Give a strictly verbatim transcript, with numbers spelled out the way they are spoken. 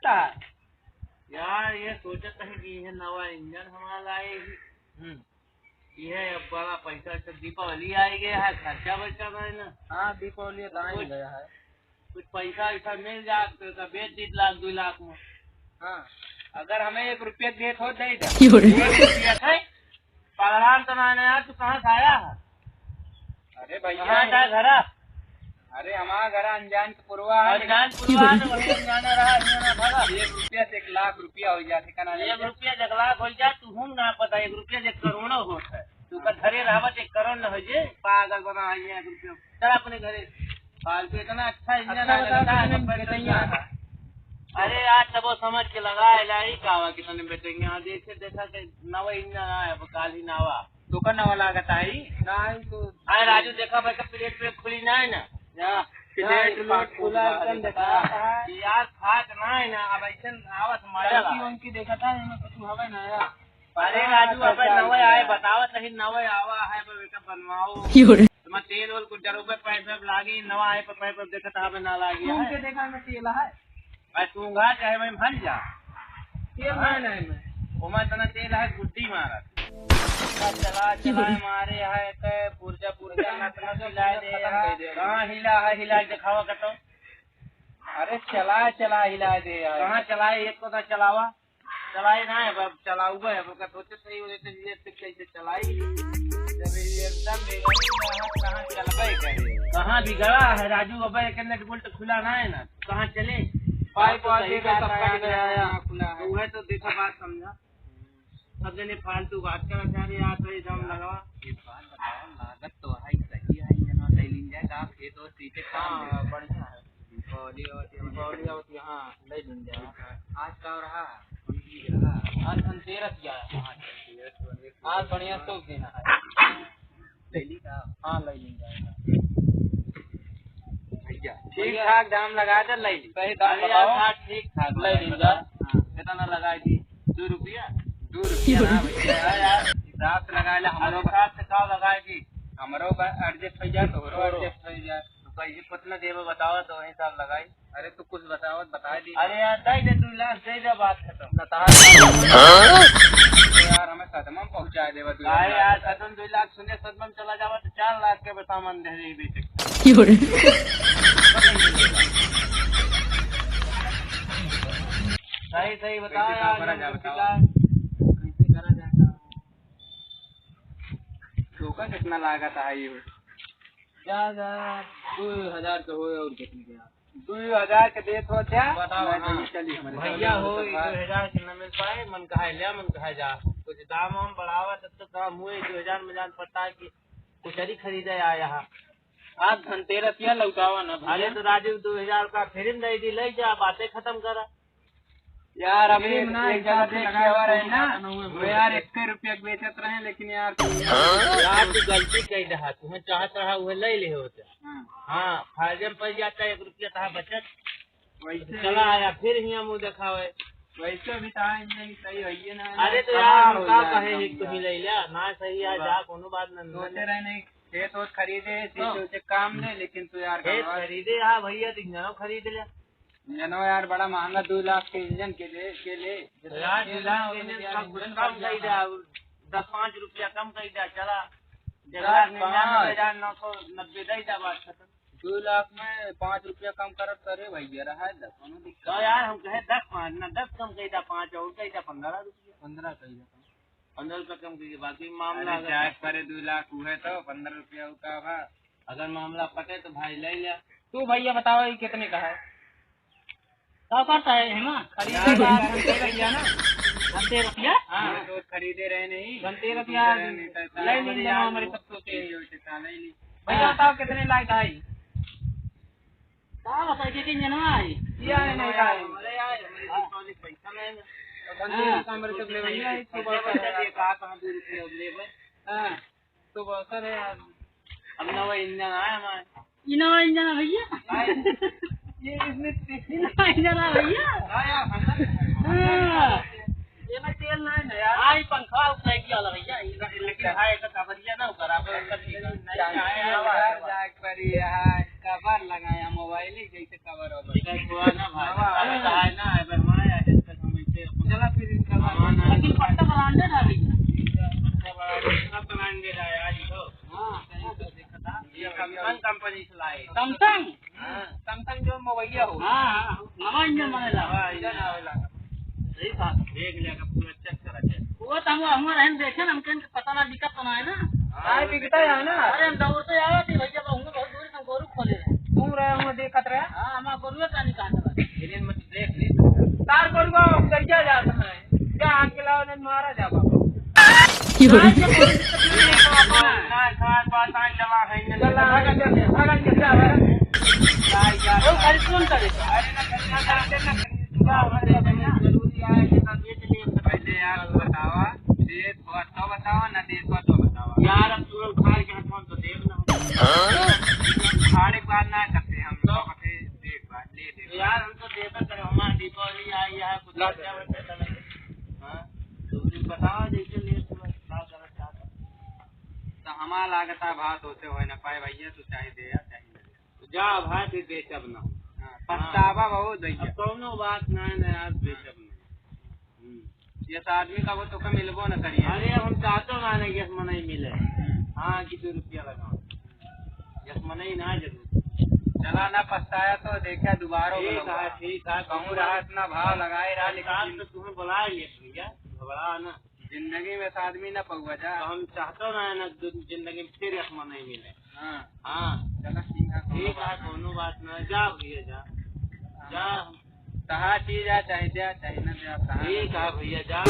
का? यार, ये सोचत है कि ये नवा इंजन हमारा लाए ही। हम्म। ये अब बड़ा पैसा, तो दीपावली आ गया है, खर्चा बर्चा है ना। हाँ, दीपावली तो आने कुछ, गया है। कुछ पैसा वैसा मिल जात तो का बेच दीत लाख, दो लाख में। हाँ। अगर हमें एक रुपया देत हो, दे दे। क्यों रे? एक रुपया है, पगलान तो ना यार, तू कहाँ से आया है? अरे भैया, कहाँ का घर है? अरे हमारा घर अनजान के पुरवा है। अनजान पुरवा है, तो वही अनजान रहा, अनजान भगा। एक रुपया से एक लाख रुपया हो जाते, का ना एक रुपया से एक लाख हो जाए, तू हूँ ना पता, एक रुपया से एक करोड़ों होता है। तू का घरे रहबा तो एक करोड़ न हो जे, पागल बना है ये एक रुपया। चल अपने घरे। फालतू इतना अच्छा इंजन अच्छा है, बता, लगता है, कितने में बेचेंगे? अरे यार, तबो समझ के लगा है, लाई का हुआ, कितने में बेचेंगे? हाँ, जैसे देखा कि नवा इंजन आया, अब काल ही नवा। तो का नवा लागत आई? नहीं तो अरे राजू, देखा भाई, का प्लेट पे खुली ना है ना? या, प्लेट प्लेट खुला एकदम देखा है। यार, खात ना है ना, अब ऐसे आवत मजा टंकी ला। वंकी देखा था, इनमें कुछ हवे ना यार। अरे राजू, अबे नवे आए, बतावत नहीं, नवे आवा है, अब बेटा बनवाओ। क्यों रे? तुम्हारा तेल वेल कुछ जरूरत पाइप वाइप लागी, नवा आए पर पाइप वाइप देखत हबे ना लागी घूम है। के देखा में तेल है। भाई तू घा चाहे मैं भल जा। तेल हाँ? नहीं, नहीं, मैं। ओमा इतना तेल है, गुड्डी मारा। चला, चला, मारे है, के पुर्जा, पुर्जा, नस, नस हिला दे खत्म यार। कर दे। कहाँ हिला है, हिला के दिखावा कतो। अरे चला, चला, हिला दे यार। कहाँ चलाए, एक को तो चलावा। चलाई ना है, अब चलाऊबे, अब ओकर सोचे सही हो जैसे ये से कैसे चलाई। जब ये एकदम बेगनी ना है, कहाँ चलबे करे? कहाँ बिगड़ा है राजू, अब एक नट बोल्ट खुला ना है ना, कहाँ चले? पाइप तो वाइप सही देखो, बात सब है, कट गया है। खुला है। तो वह तो देखो, बात समझा। सब जने फालतू बात करत जा रहे यार, सही दाम लगावा। एक बात बताओ, लागत तो है सही है, ये ना ले लीन जाए, का खेत और सीधे काम हाँ, दे। बढ़िया है। दीपावली आवत है। दीपावली आवत है, हाँ, ले लीन जाए। आज का रहा? आज धनतेरस गया है। आज बढ़िया शुभ दिन है। ले ली का? हाँ, ले लीन जाए। भैया, ठीक ठाक दाम लगा दे, ले ली। सही दाम अरे यार, बताओ। हाँ, ठीक ठाक ले लीन जाए। हाँ, कितना लगा दी? दो रुपया? दो रुपया ना भैया, यार, हिसाब से लगा ले, हमरो हिसाब से का लगा दी? हमरो बा-, adjust हो जाए, तोहरो adjust हो जाए। तो कैसे कितना देबे बताओ, तो वही हिसाब लगाई। अरे तू कुछ बताओ, बता दी। अरे यार, दे दे, दो लाख दे दे, बात खत्म। बता। हाँ? यार, हमें सदमा में पहुंचा देबे, दो लाख। अरे यार, सदमा, दो लाख सुने, सदमा में चला जावा तो चार लाख के सामान दे दे, बेटे। क्यों रे? सही, सही बताओ कैसे यार, करा जाए, बताओ। कैसे करा जाए? तोका कितना लागत है ये? ज्यादा दो हजार के होए और कितने के यार? दो हजार के देत हो क्या? बताओ, नहीं, हाँ। चलिए, हमारे भैया साथ हो, तो ये बात दो हजार के न मिल पाए, मन कहा ले, मन कहा जा। कुछ दाम वाम बढ़ावा, तब तो काम हुए, दो हजार में जान पड़ता है कि कुछ अरी खरीदे आया है। आज धनतेरस या लौटावा ना भैया। अरे तो राजू, दो हजार का फिर दे दी, ले जा, बातें खत्म करा। यार, अभी एक जगह देख के आवा रहे ना, वो यार, एक रुपया के बेचत रहे, लेकिन यार, यार, तू गलती कह रहा, तुम्हें चाहत रहा, वह ले ले होते। हाँ। हाँ, फायदे में पड़ जाता है, एक रुपया था बचत। वैसे चला आया, फिर हियाँ मुँह दिखावे। वैसे भी था, इनमें भी सही है, ये ना, अरे, तो यार, हम का कहे, एक तो ही ले लिया, ना सही है, जा, कोनो बात ना, सोचे रहे नहीं, खेत वेत खरीदे, तो। सीधे उसे काम ले, लेकिन तू यार, खेत खरीदे, हाँ भैया, तो इंजनो खरीद ले। इंजनो यार बड़ा महंगा, दो लाख के इंजन के ले, के ले। यार, दो लाख के इंजन का कुछ कम कही दे, दस पाँच रुपया कम कही दे, चला। एक लाख निन्यानवे हजार नौ सौ नब्बे दे दे, बात खत्म। दो लाख में पाँच रुपया कम करत करे भैया, रहा है दस, कोनो दिक्कत तो यार, हम कहे दस पाँच ना, दस कम कही दे, पाँच और कही दे, पन्द्रह रुपया। पन्द्रह कही दे। पन्द्रह रुपया कम कही दे, बाकी मामला अरे अगर जाए परे दो लाख हुए तो पन्द्रह रुपया का बा। अगर मामला पटे तो भाई ले लिया। तू भैया बताओ, ये कितने का है? का करता है हेमा? खरीदे का धनतेरस रुपया ना? धनतेरस रुपया? हाँ, तो खरीदे रहे नहीं। धनतेरस रुपया खरीदे रहे नहीं, तो ले ली, ले हमारे सब तो के। ले ली। भैया बताओ, कितने लायक आई? का बताई, के किन जनवा आई? ये आए नहीं आई। अरे यार, हमारे पास पैसा नहीं है। तो धनतेरस का हमारे सब लेवे नहीं आई, तो पैसा बहुत बचा दिए, कहा कहाँ दो रुपया लेवे? हाँ। तो बहुत सारे यार। अब नवा इंजन आया हमारे। ये नवा इंजन है भैया। आए। ये इसमें ते- ये नवा इंजन है भैया। हाँ यार, हम लोग हाँ। ये में तेल नहीं है यार। आई पंखा उठाई किया वाला भैया। ये लेकिन है, एक कबरिया ना ऊपर, आप लोग का ठीक है। नहीं आया यार, यार, जाए पर यार, कवर लगाया, मोबाइल ही जैसे कवर हो गया। ठीक है, हुआ ना भाई। हाँ। अरे तो है ना, अगर हमारा चला फिर इनका लाना। लेकिन पट्टा branded है भैया। पट्टा branded, सब branded है यार, ये तो। हाँ, ये तो देखा था। ये Samsung कंपनी से लाए। Samsung? हाँ। Samsung जो मोबाइल हो। हाँ, हाँ, नवा इंजन बनेला। नवा इंजन आवेला। सही बात। देख लिया का पूरा check करा, check। वो तो हम, हम रहन देखे ना, हमके पता ना दिक्कत तो ना है ना। हाँ, दिखता है ना। अरे, हम दौड़ते आवे थे भैया, पर हम बहुत दूर से गोरू खोले रहे। तू रहे, हम देखत रहे। हाँ, हमारा गोरू का निकाल रहा। इन्हें मत देख ले। तार गोरू का गैया जात है। जा, आग के लाओ, नहीं मारा जा बाबा। क्यों? ना, ना, बात ना चला है, इन्हें चला, आगे चल, आगे चल, जा, आगे। जा, जा, वो जा। कल कौन करेगा? अरे ना, कल ना, कल ना, कल ना, जरूरी है, ये सब ये चलिए, पहले यार बतावा, देश हुआ तो बतावा, ना देश हुआ तो बतावा। यार, अब तू लोग उखाड़ के हाथ में तो देव ना। हाँ? उखाड़े के बाद ना करते हम लोग, तो? कहते, देख बात, ले, देख। यार, हम तो देवे करे, हमारा दीपावली आई है, कुछ ला। हाँ? तो तू बतावा, जैसे ले, तू बात करत चाहत। तो हमारा लागत है, भात होते हुए ना पाए भैया, तू चाहे दे या चाहे ना दे। जा भाई, फिर बेचब ना। हाँ, पछतावा बहुत भैया। अब कौनो बात ना है ना यार, बेचब ना। हम्म। यस आदमी का वो तोका मिलबो न करिए। अरे, हम चाहतो ना है कि यस मनई मिले। हम्म। हाँ, कि दो रुपया लगाओ। यस मनई ना जरूर। चला ना पछताया तो देखा दोबारा ठीक बोलूँगा। है, ठीक है। कहूँ रात ना भाव लगाए रहा, लेकिन तो तुम्हें बुला लिया भैया, घबरा ना। जिंदगी में से आदमी ना पउआ जा। तो हम चाहतो ना है ना दु-, जिंदगी में फिर यस मनई मिले। हाँ। हाँ। चला ठीक है, ठीक है, कौनो बात ना, जा भैया जा। जा। तहा चीज आ, चाहे दे, चाहे ना दे, तहा ठीक है भैया जा।